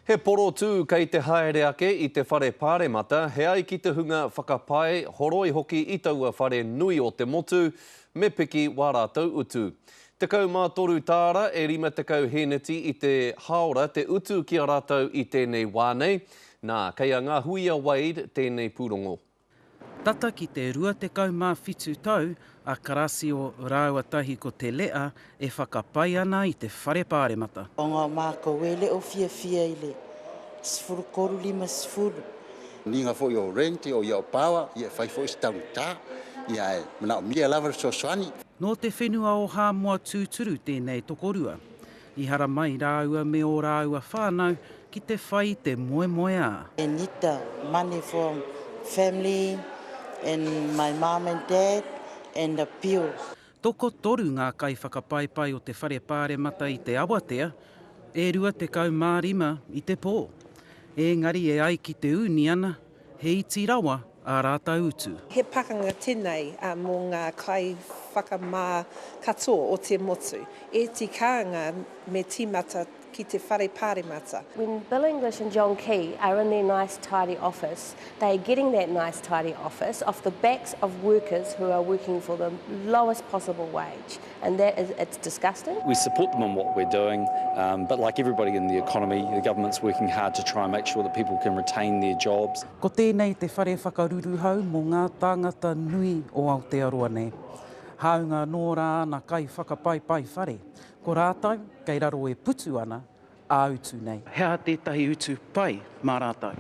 He porotū kei te haere ake i te whare paremata, he ai ki te hunga whakapae, horoi hoki i taua whare nui o te motu, me piki wā rātou utu. 13 tāra e 50 hēneti i te hāora te utu ki a rātou i tēnei wā nei. Nā, kei a Ngāhuia Wade tēnei pūrongo. Tata ki te 27 tau a Karasio rāua tahi ko Te Lea e whakapai ana i te Whare Pāremata. O nga makou e le o fiafia i le 13 50. Ninga foi o rent o ia o power ia e fai foi se taugata ia e manaomia lava le fesoasoani. Nō te whenua o Hāmoa tūturu tēnei tokorua. I haramai rāua me ō rāua whānau ki te whai i te moemoeā. I need the money for family and my mum and dad and the bills. Tokotoru ngā kaiwhakapaipai o te Whare Pāremata i te awatea, e 25 i te pō. Ēngari e ai ki te ūniana, he iti rawa ā rātou utu. He pakanga tenei mō ngā kaiwhakamā katoa o te motu. E tika ana me tīmata ki te Whare Pāremata. When Bill English and John Key are in their nice tidy office, they are getting that nice tidy office off the backs of workers who are working for the lowest possible wage. And that is, it's disgusting. We support them in what we're doing, um, but like everybody in the economy, the government's working hard to try and make sure that people can retain their jobs. Ko tēnei te whare whakaruruhau mō ngā tāngata nui o Aotearoa nei. Hāunga anō rā ana kaiwhakapaipai whare, ko rātou kei raro e putu ana ā-utu nei. He aha tētahi utu pai mā rātou?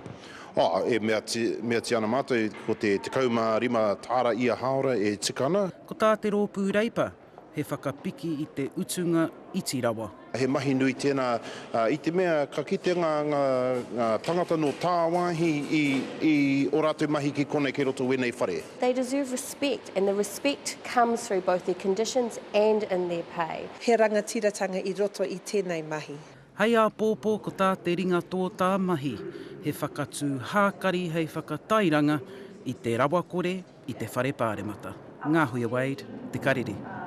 Oh, e meati, meatia ana mātou ko te 15 tāra ia hāora e tika ana. Ko tā te Rōpū Reipa, he whakapiki i te utunga iti rawa. He mahi nui tēnā, i te mea ka kite ngā, ngā, ngā tangata nō tāwāhi i, i ō rātou mahi ki konei kei roto wēnei whare. They deserve respect and the respect comes through both their conditions and in their pay. He rangatiratanga i roto i tenei mahi. Hei āpōpō ko tā te ringa tōtā mahi, he whakatū hākari hei whakatairanga i te rawakore i te Whare Pāremata. Ngāhuia Wade, Te Karere.